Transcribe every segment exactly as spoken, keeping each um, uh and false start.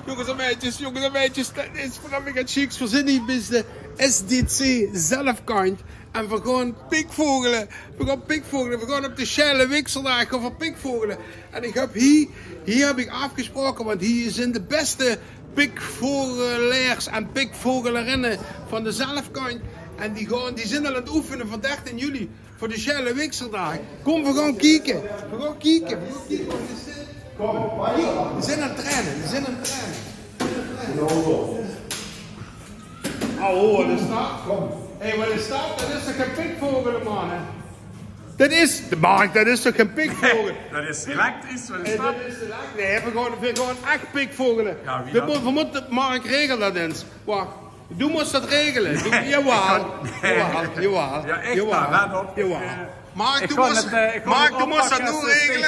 Jónges en meidjes, jónges en meidjes, det is veur mich 't sjiekste. Veer zeen hie bie de S D C Zelfkant. En veer gaon pikvogele. Veer gaon pikvogele. Veer gaon op de Sjaele Wikserdaag gaon veer pikvogele. En ich höb hie, hie höb ich aafgesproke, want hie zeen de bèste pikvogelaars en pikvogelerinne van de Zelfkant. En die gaon, die zeen al aan 't oefene veur dertien juli. Veur de Sjaele Wikserdaag. Kóm, veer gaon kieke. Veer gaon kieke. Veer gaon kieke wat d'r zit. Kóm, veer zeen aan 't traine. Veer zeen aan 't traine. Oh, wat is det? Kóm. Hé, wat is det? Det is toch gein pikvogele, man, hè? Det is, Mark, det is toch gein pikvogel? Det is elektrisch, wat is det? Hé, det is elektrisch. Nae, veer gaon, veer gaon ech pikvogele. Jao, wie dan? Veer mo-, veer mótte, Mark, regel det ins. Wach. Doe mós det regele. Doe, jawaal. Nae. Jawaal, jawaal. Jao, ech, jawaal. Let op. Jawaal. Eh, Mark, doe mós, eh, Mark, doe mós det noe regele.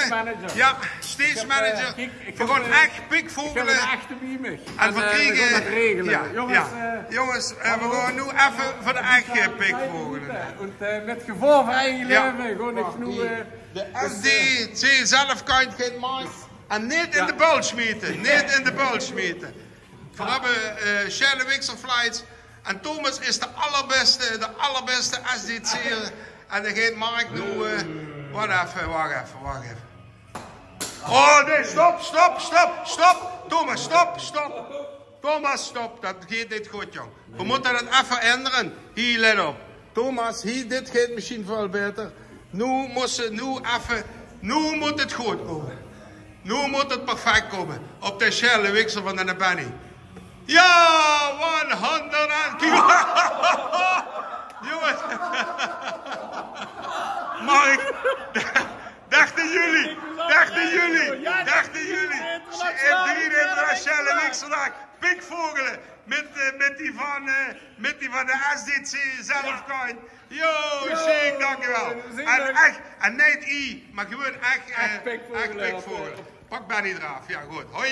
Jao, stage manager. Veer gaon ech pikvogele. Ich höb 'ne echte bie mich. En veer kriege det regele. Jao, jónges, eh, jónges, eh, veer gaon noe effe veur de echte pikvogele. En, eh, mit gevaor veur eige laeve gaon ich noe, eh, de S D C Zelfkant geit Mark. En neet in de bal smiete. Neet in de bal smiete. Veer höbbe, eh, Sjaele Wikser Flights. En Thomas is de allerbèste, de allerbèste S D C'er. En dae geit Mark noe, eh, wach effe, wach effe, wach effe. Oh, nae, stop, stop, stop, stop. Thomas, stop, stop. Thomas, stop. Det geit neet good, jóng. Veer mótte det effe endere. Hie, let op. Thomas, hie, dit geit mesjien väöl baeter. Noe mós se, noe effe, noe mót 't good kómme. Noe mót 't perfek kómme. Op de Sjaele Wikser van de Benny. Jao, one hundred en kiek. Jónges. Mark, dertien juli. Dertien juli. Dertien juli. Internationale Sjaele Wikserdaag. Pikvogele. Mit, eh, mit die van, eh, mit die van de S D C Zelfkant. Jao, zeker, dankjewel. En ech, en neet i, mer gewoon ech, eh, ech pikvogele. Pak Benny d'raaf. Jao, good. Hoi.